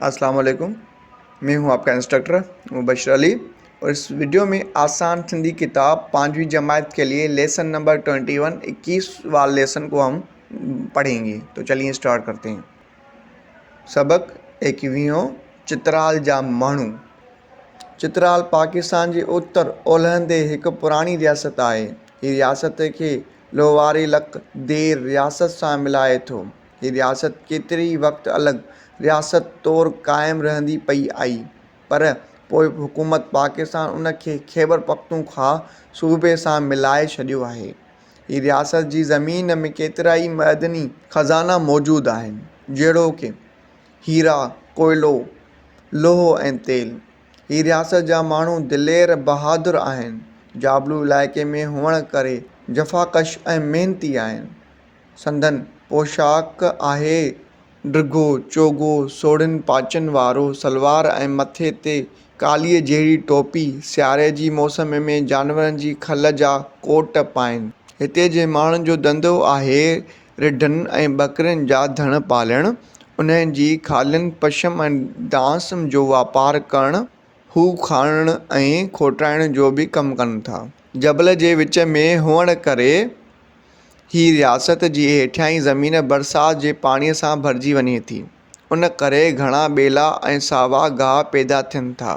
अस्सलाम वालेकुम, मैं हूं आपका इंस्ट्रक्टर मुबशर अली और इस वीडियो में आसान सिंधी किताब पांचवी जमात के लिए लेसन नंबर 21 21 वाले लेसन को हम पढ़ेंगे। तो चलिए स्टार्ट करते हैं। सबक 21 चित्राल जा माण्हू। चित्राल पाकिस्तान जे उत्तर ओलहंदे हिकु पुराणी रियासत आहे। ही रियासत खे लोहारी लक देर रियासत सां मिलाए थो। هي رياست ڪيتري ئي وقت الڳ رياست طور قائم رهندي پئي آئي پر پوء حڪومت پاڪستان ان کي خيبر پختونخواهه صوبي سان ملائي ڇڏيو آهي. هي رياست جي زمين ۾ ڪيترائي معدني خزانا موجود آهن جهڙوڪ هيرا، ڪوئلو، لوهه ۽ تيل. هي رياست جا ماڻهو دلير بهادر آهن. جابلو علائقي ۾ هئڻ ڪري جفاڪش ۽ محنتي آهن. سندن پوشاڪ آهي ڊگهو چوغو، سوڙهين پاچن وارو سلوار ۽ مٿي تي ڪاليء جهڙي ٽوپي. سياري جي موسم ۾ جانورن جي کل جا ڪوٽ پائين. هتي جي ماڻهن جو ڌنڌو آهي رڍن ۽ ٻڪرين جا ڌڻ پالڻ، انهن جي کالين، پشم ۽ ڏانس جو واپار ڪرڻ. هو کاڻڻ ۽ کوٽائڻ جو به ڪم ڪن ٿا. جبل جي وچ ۾ هئڻ ڪري هي رياست جي هيٺيائين زمين برسات جي پاڻيء سان ڀرجي وڃي ٿي. ان ڪري گهڻا ٻيلا ۽ ساوا گاهه پيدا ٿين ٿا.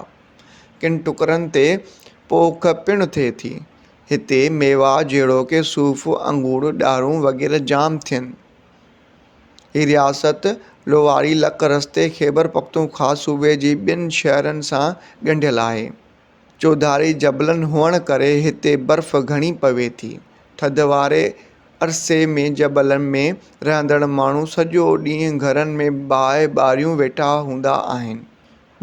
ڪن ٽڪرن تي پوک پڻ ٿئي ٿي. هتي ميوا جهڙوڪ صوف، انگور، ڏارون وغيره جام ٿين. هي رياست لواري لڪ رستي خيبر پختونخواهه صوبي جي ٻين شهرن سان ڳنڍيل آهي. چوڌاري جبلن هئڻ ڪري هتي برف گهڻي پوي ٿي. ٿڌ واري عرصي ۾ جبلن ۾ رهندڙ ماڻهو سڄو ڏينهن گهرن ۾ باهه ٻاريون ويٺا هوندا آهن.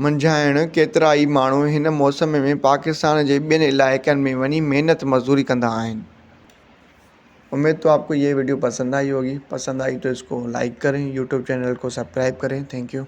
منجهائڻ ڪيترائي ماڻهو هن موسم ۾ پاڪستان جي ٻين علائقن ۾ وڃي محنت مزدوري ڪندا آهن. اميد تو آپ ڪو يي ويڊيو پسند آئي هوگي پسند آئي تو اس ڪو لائيڪ ڪرين يوٽيوب چينل ڪو سبڪرائب ڪرين thank you.